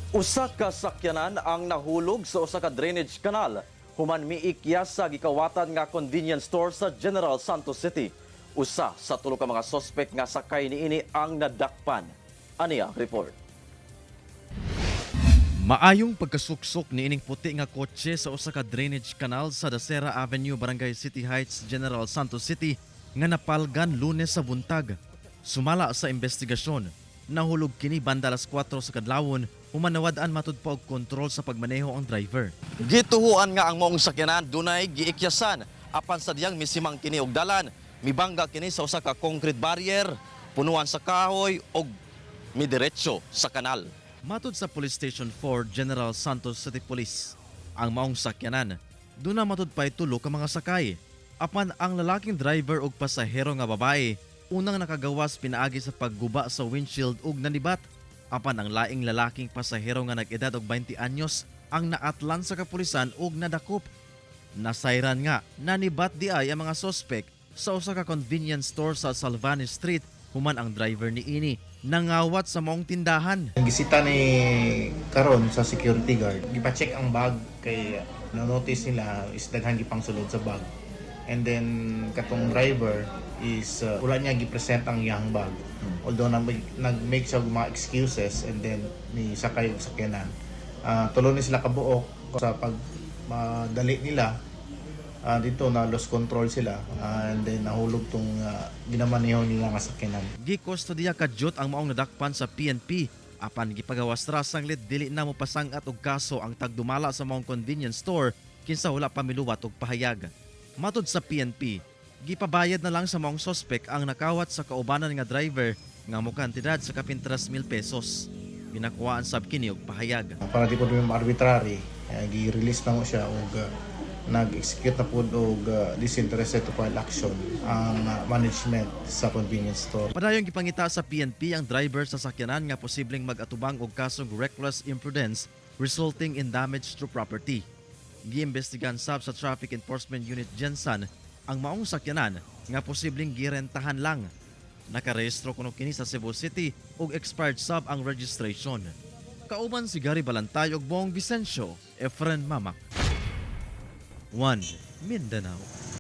Usa ka sakyanan ang nahulog sa usa ka drainage canal human miikyas sa gikawatan nga convenience store sa General Santos City. Usa sa tulo ka mga sospek nga sakay niini ang nadakpan. Aniya report. Maayong pagkasuksok niining puti nga kotse sa usa ka drainage canal sa Dacera Avenue, Barangay City Heights, General Santos City nga napalgan Lunes sa buntag. Sumala sa investigasyon, nahulog kini banda alas 4 sa kadlawon human nawad-an matud pa og kontrol sa pagmaneho ang driver. Gituhuan nga ang maong sakyanan dunay giikyasan apan sadyang misimang kini og dalan, mibangga kini sa usa ka concrete barrier, punuan sa kahoy og midiretso sa kanal. Matod sa Police Station 4, General Santos City Police, ang maong sakyanan, duna matud pa'y tulo ka mga sakay. Apan ang lalaking driver ug pasahero nga babae, unang nakagawas pinaagi sa pagguba sa windshield ug nanibat. Apan ang laing lalaking pasahero nga nag-edad og 20 anyos ang naatlan sa kapulisan ug nadakop. Nasayran nga nanibat di ay ang mga sospek sa usa ka convenience store sa Salvani Street human ang driver niini nangawat sa maong tindahan. Ang gisita ni karon sa security guard, gipa-check ang bag kay na-notice nila is daghan gipang sulod sa bag. And then katong driver is wala niya gi-present ang iyang bag. Although nag-make siya og mga excuses and then ni sakay og sakyanan. Tulo ni sila kabuok. Sa pag madali nila dito na lost control sila and then nahulog tong ginamaneho nila nga sakyanan. Gikustodiya kadyot ang maong nadakpan sa PNP apan gipagawas ra sanglit dili na mopasangat og kaso ang tagdumala sa maong convenience store kinsa wala pa miluwat og pahayag. Matod sa PNP, gipabayad na lang sa maong sospek ang nakawat sa kaubanan nga driver nga mokantidad sa kapin 3,000 pesos. Ginakuhaan sab kini og pahayag. Para di po arbitrary, gi-release na mo siya og nag-execute na po og disinterested to file action ang management sa convenience store. Padayong gipangita sa PNP ang driver sa sakyanan nga posibleng mag-atubang og kasong reckless imprudence resulting in damage to property. Giimbestigahan sab sa Traffic Enforcement Unit GenSan ang maong sakyanan nga posibleng girentahan lang. Nakarehistro kuno kini sa Cebu City ug expired sab ang registration. Kauban si Gary Balantay ug Bong Vicencio, Efren Mamak. 1 Mindanao.